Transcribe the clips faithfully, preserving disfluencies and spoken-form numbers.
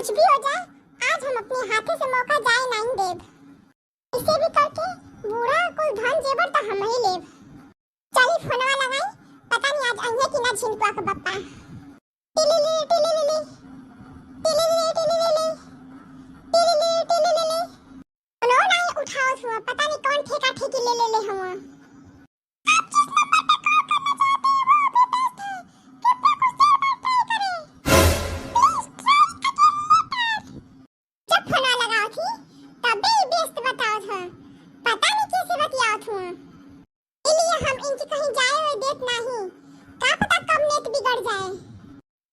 कुछ भी हो जाए, आज हम अपने हाथे से मौका जाए नहीं देब। इसे भी करके बूढ़ा कुल धन जेवर त हम ही लेब। चली फोनवा लगाई, पता नहीं आज अइहे कि ना झिनकुआ के बप्पा। टिलिली, टिलिली, टिलिली, टिलिली, टिलिली, टिलिली। फोनो नहीं उठावत हुआ, पता नहीं कौन ठेका ठेकी ले ले ले हुआ। आप जिस नंबर पर कॉल करना चाहते हैं, वो अभी व्यस्त है। कृपया कुछ देर बाद ट्राई करें। प्लीज ट्राई अगेन लेटर। जब फोन लगावत ही, तबे ही व्यस्त बतावत ह। पता नहीं कैसे बतियावत हुआ। इलिया हम इनके कहीं जाए हुए देत नाही। का पता कब नेत बिगड़ जाए।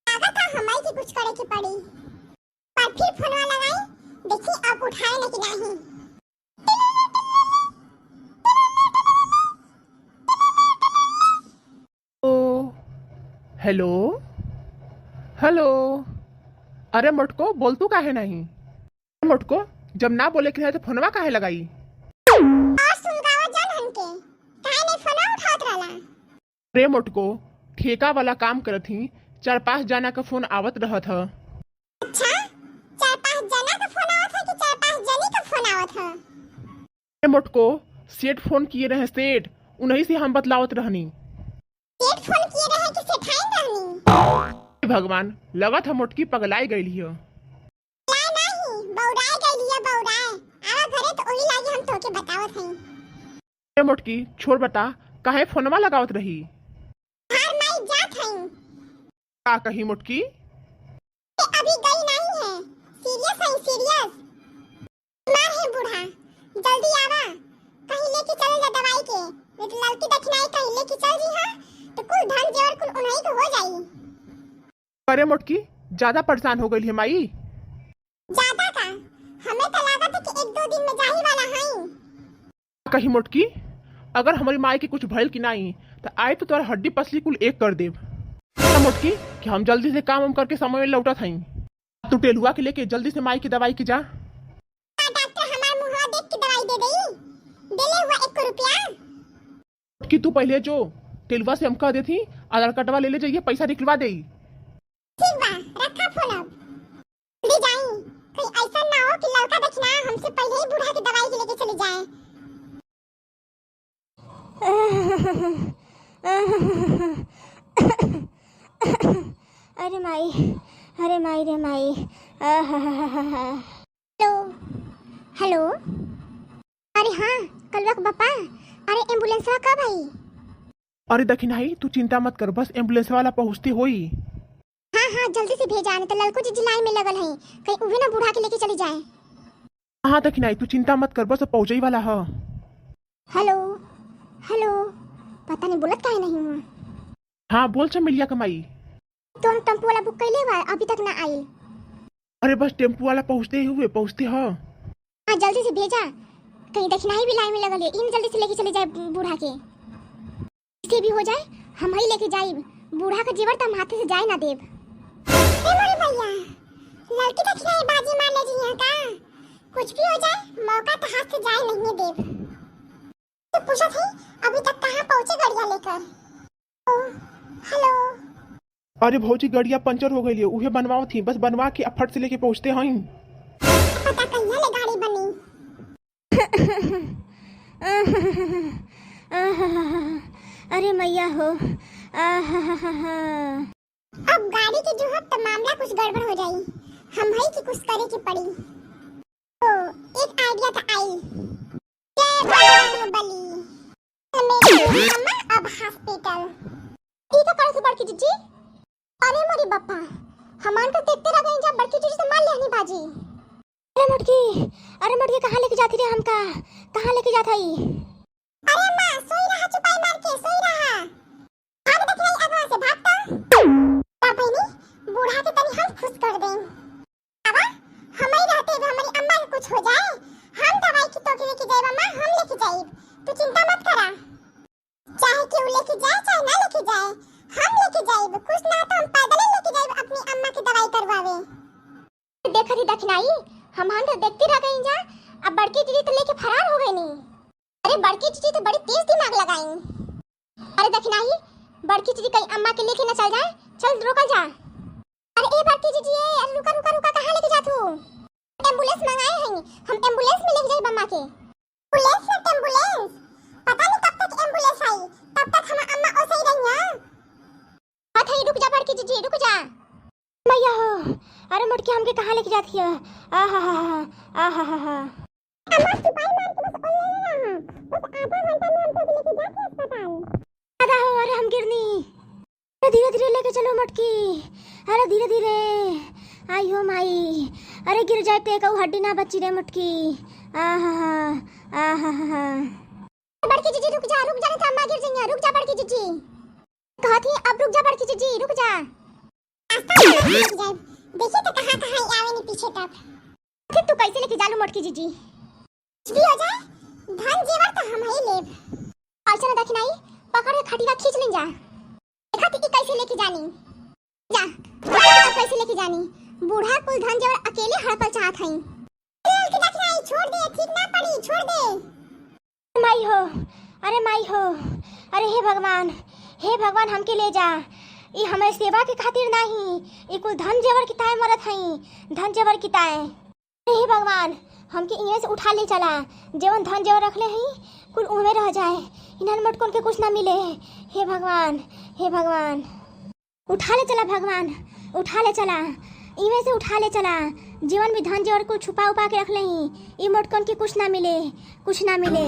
लागत ह हमई के कुछ करे के पड़ी। पर फिर फोनवा लगाई, देखी अब उठाए न कि नाही। ओ, हेलो, हेलो। अरे मोटको, बोलतू काहे नहीं? मोटको, जब ना बोले के रहे तो फोनवा काहे लगाई? और सुलगावा जन हमके, काहे नहीं फोनवा उठावत रहला? रे मोटको, ठेका वाला काम करत ही, चार पाँच जना का फोन आवत रहत ह। अच्छा, चार पाँच जना का फोन आवत ह कि चार पाँच जनी का फोन आवत ह? रे मोटको, सेठ फोन किए रहे सेठ, उन्हीं से हम बतलावत रहनी। सेठ फोन किए रहे कि सेठाइन रहनी? हे भगवान, लगत ह मोटकी पगलाई गइल हिय। ला नाही, बौराए गइल हिय, बौराए। आवा घरे त ओही लागी हम तोके बतावत हई। ए मोटकी, छोड़ बता, काहे फोनवा लगावत रही? हार माई जात हई। का कही मोटकी? ए, अभी गई नहीं है, सीरियस है, सीरियस। बीमार है बूढ़ा, जल्दी आवा, कहीं लेके चल जा दवाई के, नहीं तो ललकी दखिनाई कहीं लेके चल जी हाँ, तो कुल धन जेवर कुल उन्हीं के हो जाई। अरे मोटकी, ज्यादा परेशान हो गई है माई। ज्यादा का? हमें तो लागत है कि एक दो दिन में जाही वाला हई। कही मोटकी, अगर हमारी माई के कुछ भइल कि नाई, त आए तो तोर हड्डी पसली कुल एक कर देब। ना मोटकी, कि हम जल्दी से काम उम करके समय में लौटत हई। तू टेलुआ के लेके जल्दी से माई के दवाई के जा। का डॉक्टर हमार मुंहवा देख के दवाई दे देई? देले हुआ एक रुपया? कि तू पहले जो टेलुआ से हम कह देती, आधार कार्डवा ले ले जाइए, पैसा निकलवा देई। ठीक बा, रखा फोन अब। जल्दी जाई, कहीं ऐसा ना हो कि लड़का देखना हमसे पहले ही बूढ़ा के दवाई के लेके चले जाए। अरे माई, अरे माई रे माई। हेलो, हेलो। अरे हाँ, कलवा के बापा, अरे एम्बुलेंसवा कब आई? अरे दखिनाई, तू चिंता मत कर, बस एम्बुलेंस वाला पहुँचते होई। हाँ, हाँ, जल्दी से भेजा, नहीं तो ललको जीजी लाइन में लगल हई, कहीं उहे ना बूढ़ा के लेके चली जाए। हाँ दखिनाई, तू चिंता मत कर, बस अब पहुँचे ही वाला ह। हेलो, हेलो, पता नहीं बोलत काहे नहीं हुआ। हाँ बोल चमेलिया के माई। तो हम टेम्पो वाला बुक कैले बा, अभी तक ना आइल। अरे बस टेम्पो वाला पहुँचते ही हुए, पहुँचते ह। हाँ, जल्दी से भेजा, कहीं दखिनाई भी लाइन में लगल है, इन जल्दी से लेके चले जाए बूढ़ा के। से भी हो जाए, हम ही लेके जाइब। बूढ़ा का जेवर त हम हाथे से जाए ना देब। ए मोरे भैया, लड़की दखिनाई बाजी मार ले जी यहाँ का? कुछ भी हो जाए, मौका त हाथ से जाए नहीं देब। तो पूछत ही, अभी तक कहाँ पहुँचे गड़िया लेकर? ओ, हेलो। अरे भौजी, गड़िया पंचर हो गई है, उहे बनवाओ थी, बस बनवा के फट से लेके पहुँचते हैं। पता कहिया ले गाड़ी बनी। अरे मैया हो। अब गाड़ी के जो है तो मामला कुछ गड़बड़ हो जाई, हम ही की कुछ करे के पड़ी। तो एक आइडिया तो आई। जय बजरंग बली। मेरी अम्मा अब हॉस्पिटल। ई का करत हो बड़की जीजी? अरे मोरी बप्पा, हमान का देखते रह गई जब बड़की जीजी से मार लेहनी बाजी। अरे मोटकी, अरे मोटकी, कहाँ लेके जाती रे हमका? कहाँ लेके जात हई? अरे अम्मा, सोई रहा, चुपाई मार के सोई रहा। भाग दखिनाई अगवा से, भाग तो। का बहिनी, बूढ़ा के तनी हम खुश कर दें। अब हमरे रहते भी हमारी अम्मा के कुछ हो जाए, हम दवाई की तोके लेके जाइब अम्मा, हम लेके जाइब, तू चिंता मत करा। चाहे केहू लेके जाए, चाहे ना लेके जाए, हम लेके जाइब। कुछ ना तो हम पैदल ही लेके जाइब अपनी अम्मा की दवाई करवावे। देखत ही दखिनाई, हम, हम तो देखते रह गई जा, अब बड़की दीदी तो लेके फरार हो गई नी। अरे बड़की दीदी तो बड़ी तेज दिमाग लगाई। अरे दखिनाई, बड़की दीदी कहीं अम्मा के लेके ना चल जाए, चल रोकल जा। अरे ए बड़की दीदी, ए, अरे रुका, रुका, रुका, कहाँ लेके जात हो? के। एम्बुलेंस ना, एम्बुलेंस। पता नहीं कब तक एम्बुलेंस आई, तब तक हम अम्मा ओसे ही रहिया। हाथ है, रुक जा बड़की जीजी, रुक जा। मैया हो, अरे मोटकी हमके कहाँ लेके जाती है? आहा हा हा, आहा हा हा। अम्मा सिपाही मार के बस ओले ले रहा है, बस आधा घंटा में हमको लेके जाके अस्पताल। दादा हो, अरे हम गिरनी। अरे धीरे धीरे लेके चलो मोटकी, अरे धीरे धीरे। आई हो माई, अरे गिर जाए तो एक हड्डी ना बची रे मोटकी। आहा हा, आहा हा। बड़की जीजी रुक जा, रुक जा, नहीं तो अम्मा गिर जाइए, रुक जा बड़की जीजी। कहत ही अब रुक जा बड़की जीजी, रुक जा। रास्ता में रुक जाए, देखिए तो कहाँ कहाँ आवे नहीं पीछे तब। फिर तू कैसे लेके जालू मोटकी जीजी? कुछ भी हो जाए, धन जेवर तो हम ही लेब। और चलो दखिनाई, पकड़ के खटिया खींच लें जा। देखा थी कि कैसे लेके जानी। जा, देखा थी अब कैसे लेके जानी। बूढ़ा कुल धन जेवर अकेले हड़पल चाहत हई। ए, अलकी दखिनाई, छोड़ दे, ठीक ना पड़ी, छोड़ दे। माई हो, अरे माई हो, अरे हे भगवान, हे भगवान हमके ले जा। ई हमारे सेवा के खातिर नाही, ई कुल धन जेवर की ताए मरत हई, धन जेवर की ताए। अरे हे भगवान, हमके इहें से उठा ले चला, जेवन धन जेवर रखले हई, कुल उहवे रह जाए, इन्हन मोटकन के कुछ ना मिले। हे भगवान, हे भगवान, उठा ले चला भगवान, उठा ले चला, इहें से उठा ले चला, जेवन भी धन जेवर कुल छुपा उपा के रखले हई, ई मोटकन के कुछ ना मिले, कुछ ना मिले।